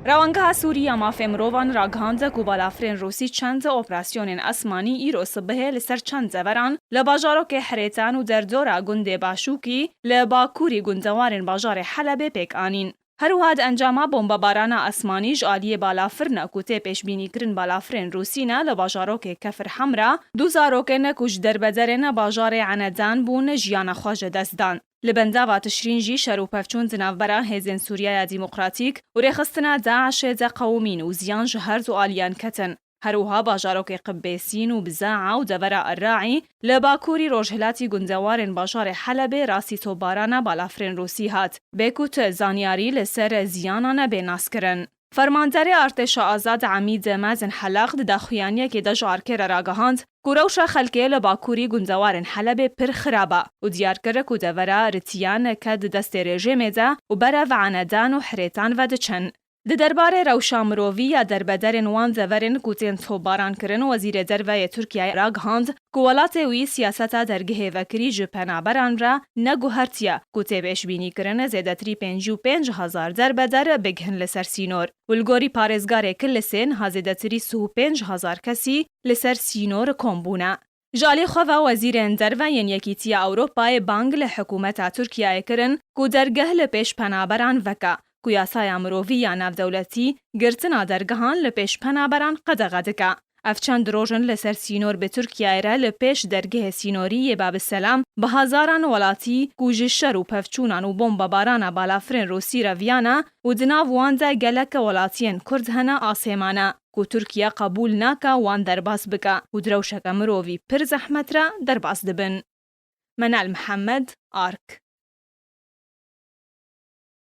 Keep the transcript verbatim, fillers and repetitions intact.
Rewangeha Sûrî ya Mafê Mirovan ragihand ku balafirên Rûsî çend operasyonên esmanî îro sibihê li ser çend deveran li bajarokê Hirêtan û derdora gundê Başûkî li bakurî gundewarên bajarê Helebê pêk anîn. Her wiha di encama bombebarana esmanî ji aliyê balafir ne ku tê pêşbînîkirin balafirên Rûsî ne li bajarokê Kefir Hemra, du zarokên ku ji derbederên bajarê Enedan bûn jiyana xwe ji dest dan. Li bendava Tişrîn jî şer û pevçûn di navbera Hêzên Sûriyeya Demokratîk û rêxistina DAIŞê de qewimîn û ziyan ji her du aliyan ketin. Her wiha bajarokê Qibbêsîn û Bizaa û devera Erraî li bakurî rojhilatî gundewarên bajarê Helebê rastî topbarana balafirên Rûsî hat. Bê ku tu zanyarî li ser ziyana nebe naskirin. Fermanderê Artêşa Azad Emîd Mezin Helaq di daxuyaniyekê de ji ARKê re ragihand ku rewşa xelkê li bakurî gundewarên Helebê pir xirab e û diyar kir ku devera ritiyan ke di destê rejîmê de û berev Enedan û Hirêtan ve diçin. Di derbarê rewşa mirovî ya derbederên wan deverên ku tên topbaran kirin, Wezîrê Derve yê Tirkiyeyê ragihand ku welatê wî siyaseta dergehê vekirî ji penaberan re neguhertiye ku tê pêşbînîkirin zêdetirî pêncî û pênc hezar derbeder bigihin li ser sînor û li gorî parêzgarê Kilisê niha zêdetirî sî û pênc hezar kesî li ser sînor kom bûne. Ji alî xwe ve Wezîrên Derve yên Yekîtiya Ewropayê bang li hikûmeta Tirkiyeyê kirin ku dergeh li pêş penaberan veke, ku yasaya mirovî ya navdewletî girtina dergehan li pêş penaberan qedexe dike. Ev çend roj in li ser sînor bi Tirkiyeyê re li pêş dergehê sînorî yê Bab Selam bi hezaran welatî ku ji şer û pevçûnan û bombebarana balafirên Rûsî re viyane û di nav wan de gelek welatiyên Kurd hene asê mane ku Tirkiye qebûl nake wan derbas bike û di rewşeke mirovî pir zehmet re derbas dibin. Menal Mihemed, ARK.